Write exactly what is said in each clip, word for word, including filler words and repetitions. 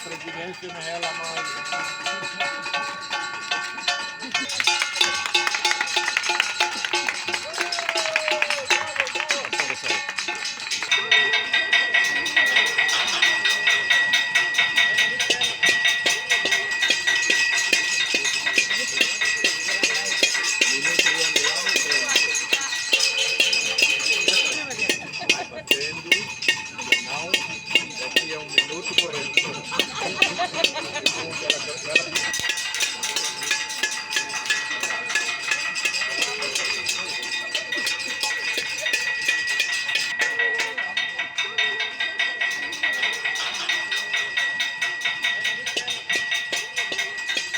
Prezidente na hela mai.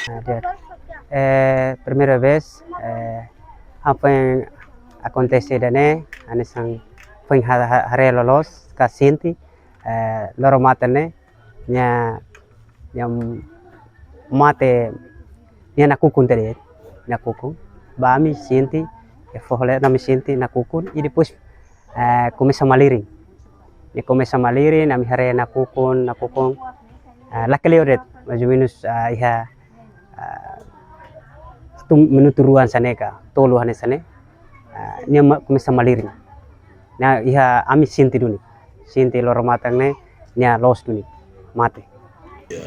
Ah, di'ak. Eh, primeira vez, eh, ha'u foin akontese ida-ne'e, hanesan foin ha-, ha-, haree loloos, ka sente, eh, loro-matan ne'e, nia, nia mate, nia nakukun tadi, nakukun. Ba ami sente, eh, foho leten ami sente nakukun, i depois, eh, komesa malirin. Nia komesa malirin, ami haree nakukun, nakukun. Eh, la kleur de'it, mais ou menus, eh, iha, eh, atu minutu rua hanesan ne'e ka, tolu hanesan ne'e. Eh, nia ma-, komesa malirin. Nah, iha ami sente duni. Sente loro-matan ne'e, nia loos duni. Mate. Ya,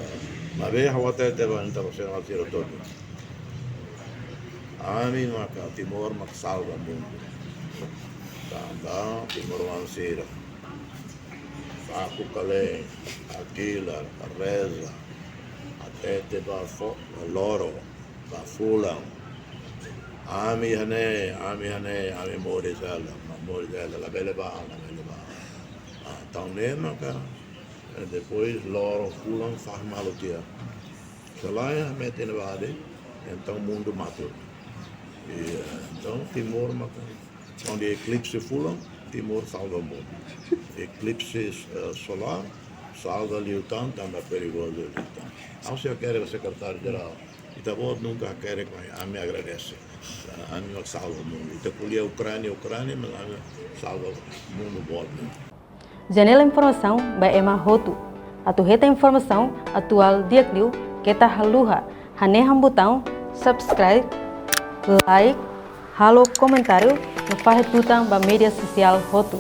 maibé ha'u hatete ba internasionál sira hotu. Ami maka Timor mak salva mundu. Tanba timoroan sira. Faku kalen, hakilar, reza, hatete ba fo-, ba loro, ba fulan. Ami iha ne'e, ami iha ne'e, ami moris hela, ma moris hela, labele bá, labele bá. Ah, entaun ne'e maka, eh, depois loron fulan fahe malu tiha. Se lae, hametin ba de'it, entaun mundu mate. I, eh, entaun Timor maka, kuandu iklipse fulan, Timor salva mundu. Iklipse, eh, solár, salva liután, tanba perigozu liután. Ha'u sei hakerek ba sekretáriu jerál. Ita-boot nunka hakerek, mas ami agradese. Ami mak salva mundu. Ita ko'alia Ukránia, Ukránia, mas ami salva mundu boot. Janela informasaun ba ema hotu. Atu hetan informasaun atuál di'ak liu, keta haluha hanehan butaun subscribe, like, halo komentáriu, no fahe tutan ba média sosiál hotu.